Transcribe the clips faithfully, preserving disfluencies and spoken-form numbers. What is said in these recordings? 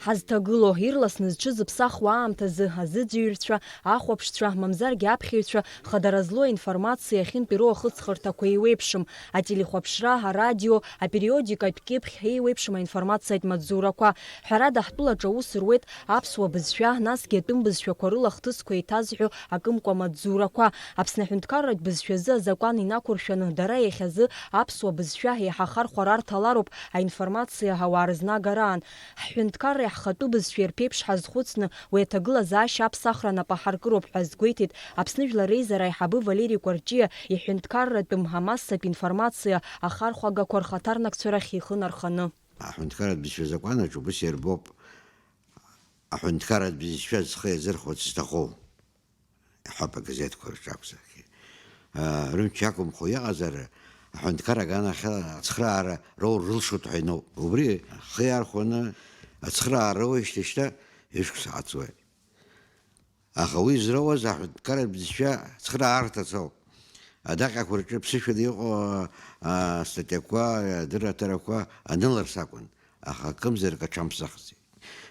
Ҳазҭагылоу, ирласны зҽызыԥсахуа аамҭазы азыӡырҩцәа, ахәаԥшцәа, мамзаргьы аԥхьаҩцәа хадара злоу аинформациа ахьынтә ироу ахыҵхырҭақәа еиуеиԥшым. Ателехәаԥшра, арадио, апериодикатә кьыԥхь, еиуеиԥшым аинформациатә маҵзурақәа. Ҳәарада, ҳтәылаҿы аус руеит аԥсуа бызшәа, насгьы атәым бызшәақәа рыла ахҭысқәа еиҭазҳәо акымкәа маҵзурақәа. Аԥсны аҳәынҭқарратә бызшәазы азакәан инақәыршәаны, дара иахьазы аԥсуа бызшәа еиҳа ахархәара арҭалароуп аинформациа ауаа рызнагараан. Ҳҳәынҭқарреи ҳхатәы бызшәеи рԥеиԥш ҳазхәыцны, уи аҭагылазаашьа аԥсахра нап аҳаркыроуп ҳәа азгәеиҭеит Аԥсны Жәлар Реизара аиҳабы Валери Кәарҷиа иҳәынҭқарратәым амассатә информациа ахархәагақәа рхаҭарнакцәа рахь ихы нарханы. Аҳәынҭқарратә бызшәа азакәанаҿ убыс иарбоуп аҳәынҭқарратә бызшәа зхы иазырхәарц зҭаху. Иҳәап, агазеҭқәа рҿы акәзаргьы. Аа, рымч ақәымхо иҟазар, аҳәынҭқар аганахьала ацхыраара роур рылшоит ҳәа иноуп. Убри ахы иархәаны ацхыраара роуеижьҭеи шьҭа ҩышықәса ҳацуеит. Аха уи зроуаз аҳәынҭқарратә бызшәа цхыраарҭац ауп. Адаҟьақәа рҿы ԥсышәала иҟоу, аа, статиақәа, адырраҭарақәа аныларц акәын, аха акымзарак аҽамԥсахӡеит.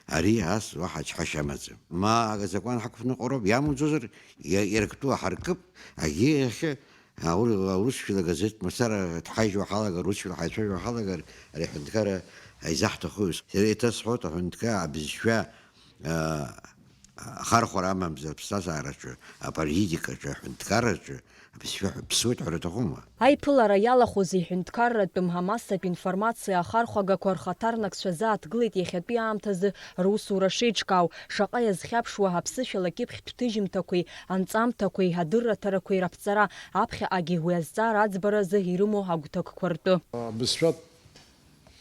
Ари ас уаҳа ачҳашьа амаӡам. Ма азакәан ҳақәныҟәароуп, иамуӡозар, иа-, иарктәу ҳаркып, агьи иахьа аур-, аурысшәала газеҭ мацара дҳаижьуа ҳалагар, урысшәала ҳаицәажәо ҳалагар, ари аҳәынҭқарра аизаҳҭахуи? Сара еиҭасҳәоит, аҳәынҭқар абызшәа, аа, ахархәара амамзар аԥсҭазаараҿы, аполитикаҿы, аҳәынҭқарраҿы, абызшәа ҳәа ԥсуеит ҳәа рҭахума? Аиԥылара иалахәыз иҳәынҭқарратәым амассатә информациа ахархәагақәа рхаҭарнакцәа зааҭгылеит иахьатәи аамҭазы русура шеиҿкаау, шаҟа иазхьаԥшуа аԥсышәала кьыԥхьтә ҭыжьымҭақәеи анҵамҭақәеи адырраҭарақәеи раԥҵара, аԥхьаҟагьы уи азҵаара аӡбаразы ирымоу агәҭакқәа ртәы. Абызшәатә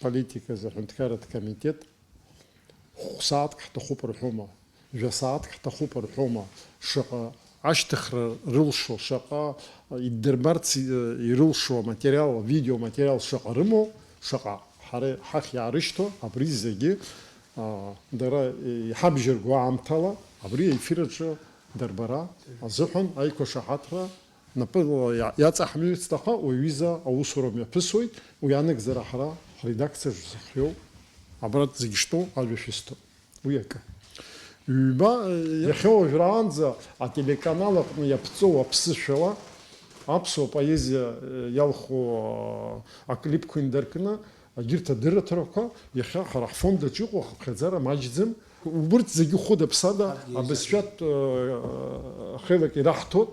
политиказы аҳәынҭқарратә комитет хә-сааҭк ҳҭахуп рҳәома, жәа-сааҭк ҳҭахуп рҳәома, шаҟа ашьҭыхра рылшо, шаҟа иддырбарц, э, ирылшо аматериал, авидеоматериал шаҟа рымоу, шаҟа ҳара ҳахь иаарышьҭо, абри зегьы, а, дара, э, иҳабжьарго аамҭала, абри аефир аҿы дарбара азыҳәан аиқәшаҳаҭра напы иа-, иаҵаҳмыҩцт, аха уи аҩыза аусура мҩаԥысуеит, уи анагӡара ҳара ҳредакциаҿ зыхиоу, абра зегь штәоу ажәа шәысҭоит. Уи акы. Ҩба, э, иахьа уажәраанӡа ателеканал аҟны иаԥҵоу аԥсышәала аԥсуа поезиа, э, иалху, э, аклипқәа инаркны, егьырҭ адырраҭарақәа иахьа ҳара ҳфонд аҿы иҟоу ахыԥхьаӡара маҷӡам. Убырҭ зегьы хәыда-ԥсада абызшәатә, э, хеилак ираҳҭоит.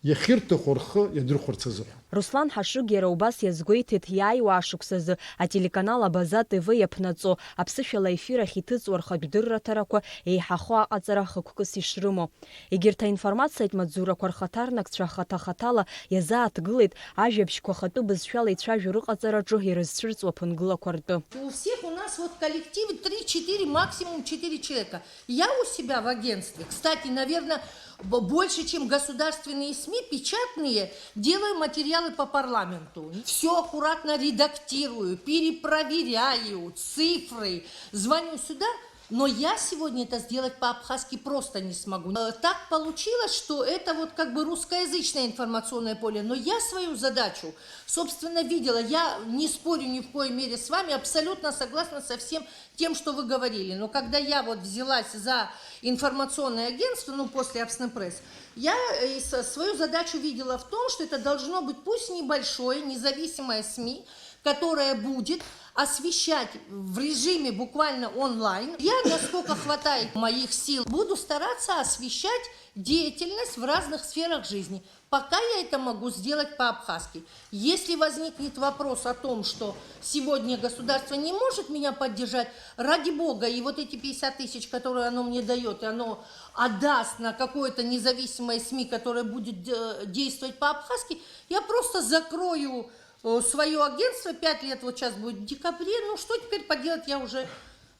Иахьырҭаху рхы иадырхәарц азыҳәан. Руслан Ҳашыг иара убас иазгәеиҭеит, иааиуа ашықәсазы ателеканал Абаза Т В иаԥнаҵо аԥсышәала ефир ахь иҭыҵуа рхатә дырраҭарақәа еиҳахо аҟаҵара хықәкыс ишрымоу. Егьырҭ аинформациатә маҵзурақәа рхаҭарнакцәа хаҭа-хаҭала иазааҭгылеит ажәабжьқәа хатәы бызшәала ицәажәо рыҟаҵараҿы ирызцәырҵуа ԥынгылақәа ртәы. У всех у нас вот коллективы три-четыре, максимум четыре человека. Я у себя в агентстве, кстати, наверное, б-, больше, чем государственные СМИ, печатные, делаю материалы по парламенту. Все аккуратно редактирую, перепроверяю цифры, звоню сюда. Но я сегодня это сделать по-абхазски просто не смогу. Э, так получилось, что это вот как бы русскоязычное информационное поле, но я свою задачу, собственно, видела. Я не спорю ни в коей мере с вами, абсолютно согласна со всем тем, что вы говорили. Но когда я вот взялась за информационное агентство, ну, после Апсны Пресс, я, э, и со-, свою задачу видела в том, что это должно быть пусть небольшое, независимое СМИ, которое будет освещать в режиме буквально онлайн. Я, насколько хватает моих сил, буду стараться освещать деятельность в разных сферах жизни. Пока я это могу сделать по-абхазски. Если возникнет вопрос о том, что сегодня государство не может меня поддержать, ради бога, и вот эти пятьдесят тысяч, которые оно мне даёт, и оно отдаст на какое-то независимое СМИ, которое будет, э, действовать по-абхазски, я просто закрою, э, своё агентство, пять лет вот щас будет в декабре, ну что теперь поделать, я уже,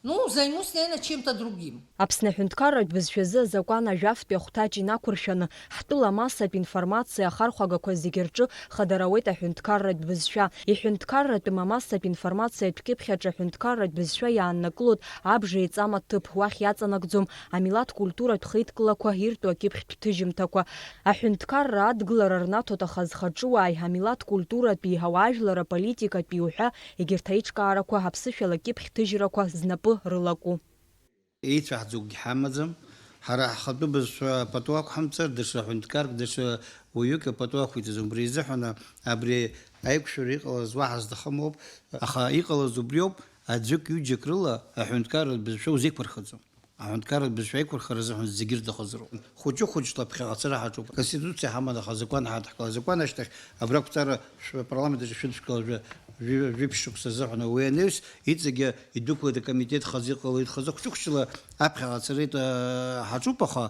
ну, займусь, наверное, чем-то другим. Аԥсны аҳәынҭқарратә бызшәазы азакәан ажәафтәи ахәҭаҷ инақәыршәаны, ҳтәыла амассатә информациа ахархәагақәа зегьы рҿы хадара ауеит аҳәынҭқарратә бызшәа. Иҳәынҭқарратәым амассатә информациатә кьыԥхь аҿы аҳәынҭқарратә бызшәа иааннакылоит абжа еиҵам аҭыԥ, уахь иаҵанакӡом амилаҭ-культуратә хеидкылақәа иртәу акьыԥхьтә ҭыжьымҭақәа. Аҳәынҭқарра адгылара рнаҭоит ахазхаҿыуааи амилаҭ-культуратәи, ауаажәлар аполитикатәи уҳәа егьырҭ аиҿкаарақәа аԥсышәала акьыԥхь ҭыжьрақәа знапы рылаку. Еицәаҳҵогьы ҳамаӡам. Ҳара ҳхатәы бызшәа апату ақәҳамҵар, даҽа ҳәынҭқарк, даҽа уаҩык апату ақәиҵаӡом. Убри изыҳәан абри аиқәшәара иҟалаз уаҳа зҭахым ауп, аха иҟалаз убриоуп, аӡәык-ҩыџьак рыла аҳәынҭқарратә бызшәа узеиқәырхаӡом. Аҳәынҭқарратә бызшәа аиқәырхара азыҳәан зегьы рҭахызароуп. Хәыҷы-хәыҷла аԥхьаҟацара ҳаҿуп. Аконституциа ҳаман, аха азакәан ҳадаҳкылар, азакәан ашьҭахь абра ақәҵара шә-, апарламент аҿы шәыдшәкыла жәа-, жәи-, жәиԥшь шықәса азыҳәан ауаҩы анаҩс, иҵегьы идәықәлеит акомитет хазы иҟалоит, хазы хәҷы-хәҷла аԥхьаҟацара иҭ-, ҳаҿуп, аха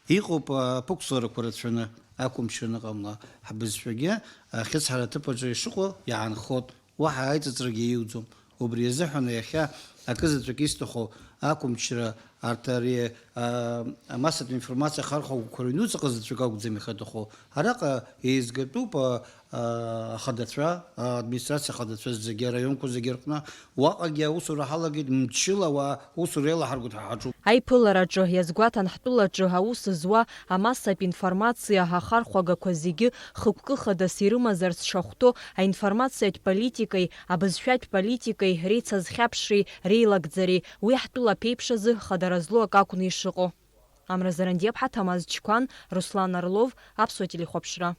иҟоуп аԥықәсларақәа рацәаны, ақәымчра аныҟамла, ҳбызшәагьы ахьыцҳара аҭыԥ аҿы ишыҟоу иаанхоит. Уаҳа аиҵыҵрагьы иуӡом. Убри азыҳәан иахьа акызаҵәык исҭаху ақәымчра, арҭ ари, а, амассатә информациа ахархәагақәа рыҩнуҵаҟа заҵәык акәӡам ихаҭаху. Араҟа еизгатәуп, а, а, ахадацәа, а, администрациа ахадацәа зегьы, араионқәа зегьы рҟны. Уаҟагьы аусура ҳалагеит, мчыла ауаа усура еилаҳаргоит ҳәа ҳаҿуп. Аиԥылараҿы иазгәаҭан ҳтәылаҿы аус зуа амассатә информациа ахархәагақәа зегьы хықәкы хадас ирымазарц шахәҭоу аинформациатә политикеи абызшәатә политикеи реицазхьаԥшреи реилагӡареи, уи ҳтәыла аԥеиԥш азы хадара злоу акы акәны ишыҟоу. Амра Зарандиаԥҳа, Ҭамаз Чқәан, Руслан Орлов, Аԥсуа телехәаԥшра.